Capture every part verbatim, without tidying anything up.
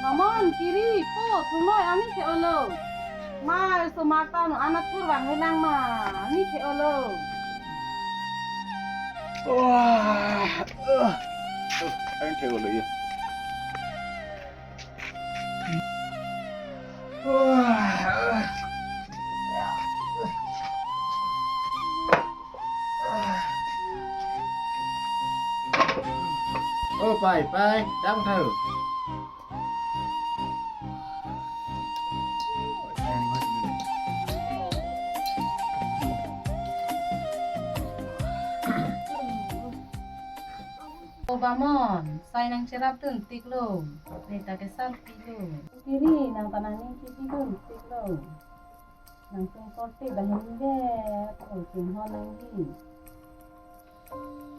Amon, kiri, po, thungnoi, ani ke olo. Mai, osomar ta non anathur vangvelang ma, ani ke olo. Wah, uh, uh, ani ke olo ya. Wah, uh. Oh, pai, pai, dam thau. O Bamon, sai nangcherapdun tiklo, ne ta kesarpilo. Kiri, nang ta nangning chipidun tiklo. Nangtum korte banghini le, o chinghon nangji.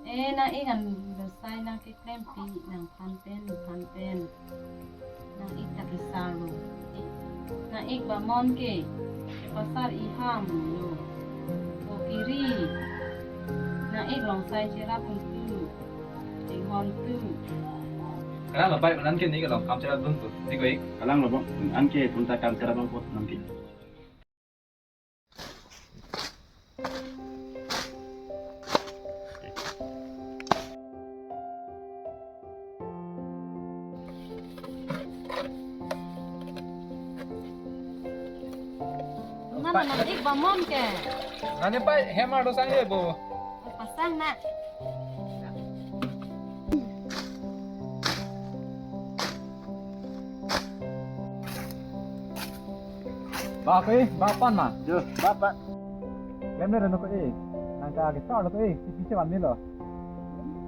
Eh, nang-ik an lo sai nangkeklempi, nangphan pen, phan pen. Nang-ik ta kesarlo. Nang-ik Bamon ke, kepasar iham lo. O kiri, nang-ik along sai cherapdun tu, chinghon tu. Kalang lo pai, anke ne-ik along kam cherapdun tu. Ne ko-ik. Kalang lo bang, anke tum ta kam cherapdun ko nangke. Mana nang-ik Bamon ke? Nani pai hem arlo sang ye bo. Pasang na. Ba ke, ba pan ma? Jo, ba pan. Klem le no ko-ik. Nang ta ke sa lo ko-ik, si si van ni lo.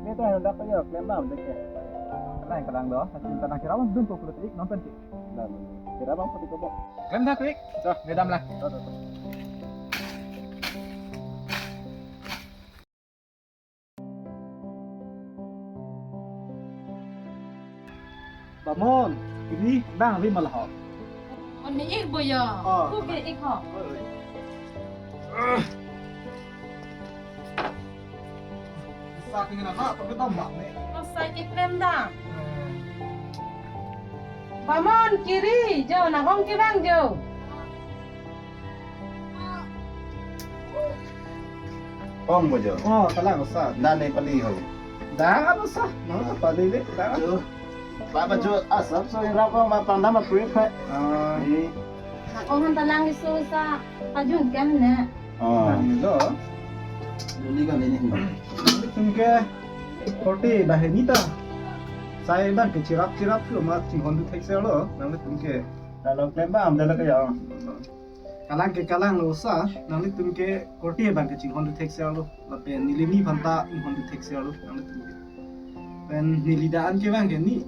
Ne ta hendak ko yo, klem ba de ke. Kalang kalang lo, asin ta nangcherapdun ko pulo ik non pen ke. Dam, cherapdun ko ko bo. Klem dak ko-ik. Jo, ne dam la. Jo, jo, jo. Bamon, ini bang ri malah ho. Oni ik boyo. Oh. Ku ke ik ho. Oi, oi. Sa tingin na ha, tapi tambah ni. Ko sai keklem dam. Eh. Bamon kiri, jo, nang ong kevang jo. Ong bo jo. Oh, kalang sa. Nani pali ho. Dang ano sa? No, pali le, dang ano. Jo. Baba jo, asap so inrap ko ma pangdam ma pre pre. Ah. Eh. Nang ong han ta lang iso sa pajun kan ne. Ah. Nang lo. Duli kan ini. Tum ke korte banghini ta. Sai bang ke cherap cherap lo ma chinghon tu theksel lo. Nang tum ke. Kalau klem bam dala ke ya. Kalang ke kalang lo sa, nanglitum ke korte bang ke chinghon tu theksel lo, lapen neli ni phanta inghon tu theksel lo, nanglitum ke. Pen neli da-an ke bang ke ni,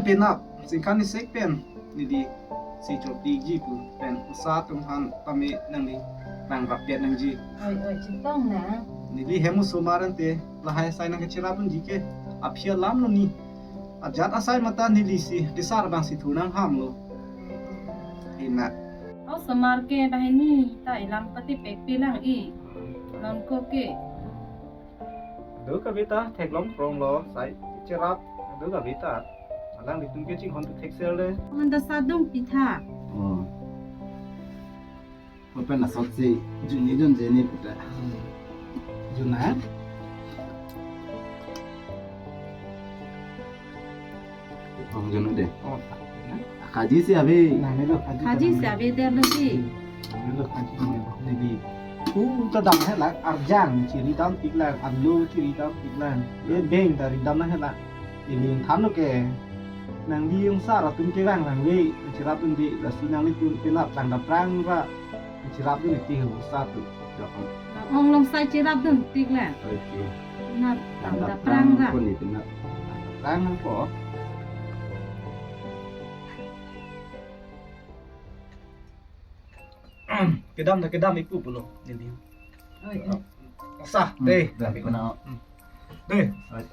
penap, singkan ni sek pen, neli si chop di ji pu, pen osa atum aphan pame nangli, nangrap piat nangji. Oi, oi, chetong na. Neli hem osomar ante, lahai sai nangkecherap unji ke, aphi alam lo ni. Ajat asai mata neli si kesar bang si thu nangham lo. Ina. Osomar ke banghini ta ilam pati pekpe lang i. Non ko ke. Do kavita theklong prong lo sai cherap. Do kavita. Alanglitum ke chinghon tu theksel le. Honda sadung pitha. Oh. Open asok si juni jun jeni puta. Juna? Ong junu de. Oh. Kaji si ave. Nang melo kaji. Kaji si ave der lo si. Nang melo kaji ni di. Tu ta dam hai la arjang chiri dam tik la, alu chiri dam tik la. Ye beng dari dam hai la. Ili than lo ke. Nangli ong sar atum ke bang nangli cherap un di, lasi nanglitum penap tang daprang ra. Cherapdun tik ho satu. Nang ong along sai cherapdun tik le. Oke. Nat tang daprang ra. Pon itu nat. Tang daprang ko. Kedam na kedam ipu pulo. Ini. Oi, oi. Sa, hmm, deh. Dah, kena. Hmm. Deh. Oi.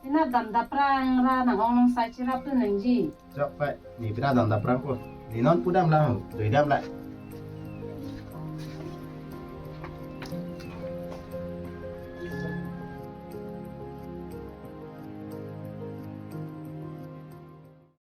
Ina dam daprang ra nang ong along sai cherapdun nangji. Chok pai, ni pina dam daprang ko. Ni non pudam lang, doi dam lang.